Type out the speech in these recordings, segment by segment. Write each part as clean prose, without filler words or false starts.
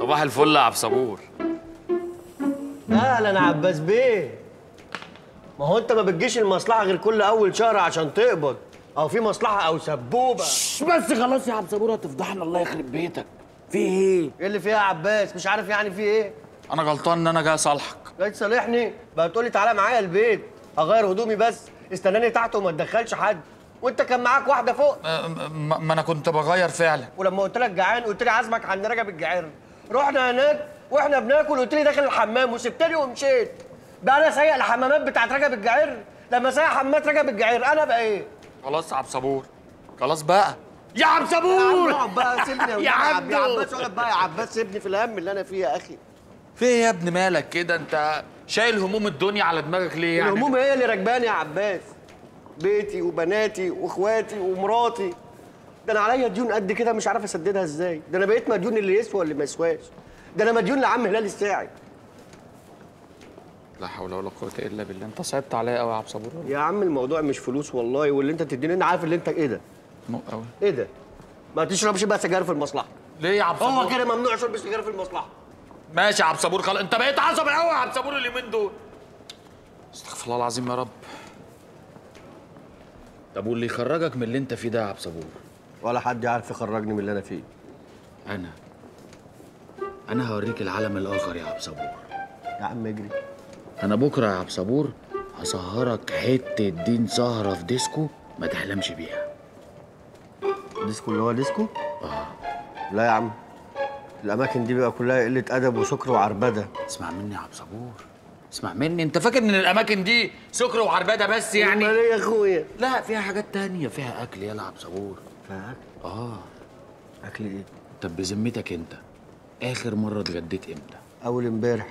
صباح الفل يا عبد صبور. اهلا عباس بيه. ما هو انت ما بتجيش المصلحة غير كل اول شهر عشان تقبض، او في مصلحة او سبوبه. بس خلاص يا عبد صبور هتفضحنا، الله يخرب بيتك. في ايه؟ ايه اللي فيها يا عباس؟ مش عارف يعني في ايه؟ انا غلطان ان انا جاي اصالحك. جاي تصالحني؟ بقى تقول لي تعالى معايا البيت اغير هدومي بس، استناني تحت وما تدخلش حد، وانت كان معاك واحدة فوق. ما انا كنت بغير فعلا. ولما قلت لك جعان قلت لي عازمك عند رجب الجعير، رحنا هناك واحنا بناكل قلت لي داخل الحمام وسبتني ومشيت. بقى انا سايق الحمامات بتاعت رجب الجعير؟ لما سايق حمامات رجب الجعير انا بقى ايه؟ خلاص يا عبد صبور، خلاص بقى يا عبد صبور. اقعد بقى سيبني يا عبد. يا عباس اقعد بقى يا عباس، سيبني في الهم اللي انا فيه يا اخي. في ايه يا ابني مالك كده؟ انت شايل هموم الدنيا على دماغك ليه يعني؟ الهموم هي اللي راكباني يا عباس، بيتي وبناتي واخواتي ومراتي. ده انا عليا ديون قد كده مش عارف اسددها ازاي، ده انا بقيت مديون اللي يسوى واللي ما يسواش، ده انا مديون لعم هلال الساعي. لا حول ولا قوة الا بالله، انت صعبت عليا قوي يا عبد صبور. يا عم الموضوع مش فلوس والله، واللي انت تديني انا عارف اللي انت ايه ده؟ نق قوي. ايه ده؟ ما تشربش بقى سجاير في المصلحة. ليه يا عبد صبور؟ هو كده ممنوع شرب السجاير في المصلحة. ماشي يا عبد صبور خلاص، انت بقيت عصبي قوي يا عبد صبور اليومين دول. استغفر الله العظيم يا رب. طب واللي يخرجك من اللي انت فيه ده يا عبد صبور؟ ولا حد يعرف يخرجني من اللي انا فيه. انا هوريك العالم الاخر يا عبد صبور. يا عم اجري. انا بكره يا عبد صبور هسهرك حتة دين سهره في ديسكو ما تحلمش بيها. ديسكو اللي هو ديسكو؟ اه. لا يا عم، الاماكن دي بقى كلها قلة ادب وسكر وعربده. اسمع مني يا عبد صبور، اسمع مني، انت فاكر ان الاماكن دي سكر وعربده بس يعني؟ امال ايه يا اخويا؟ لا فيها حاجات تانية، فيها اكل. يلا يا عبد صبور. فيها اكل؟ اه. اكل ايه؟ طب بذمتك انت اخر مرة اتغديت امتى؟ اول امبارح،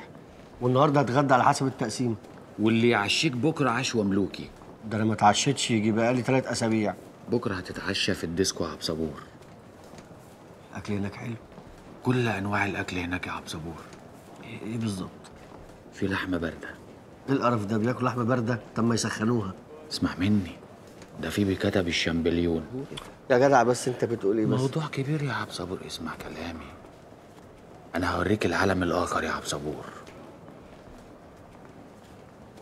والنهارده هتغدى على حسب التقسيم. واللي يعشيك بكره عشوه ملوكي. ده انا ما اتعشيتش يجي بقالي 3 اسابيع. بكره هتتعشى في الديسكو يا عبد صبور. الاكل هناك حلو؟ كل انواع الاكل هناك يا عبد صبور. ايه بالظبط؟ في لحمه باردة. ايه القرف ده؟ بياكل لحمه باردة؟ طب ما يسخنوها. اسمع مني، ده في بيكتب الشامبليون. يا جدع بس انت بتقول ايه بس؟ موضوع كبير يا عبد صبور، اسمع كلامي. انا هوريك العالم الاخر يا عبد صبور.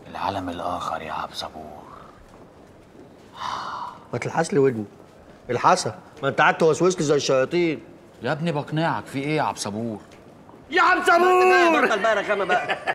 العالم الاخر يا عبد صبور. ما تلحس لي ودني، الحسه، ما انت قعدت توسوس لي زي الشياطين. يا ابني بقنعك في ايه يا عبد صبور؟ يا عبد صبور! بطل بقى رخامه بقى.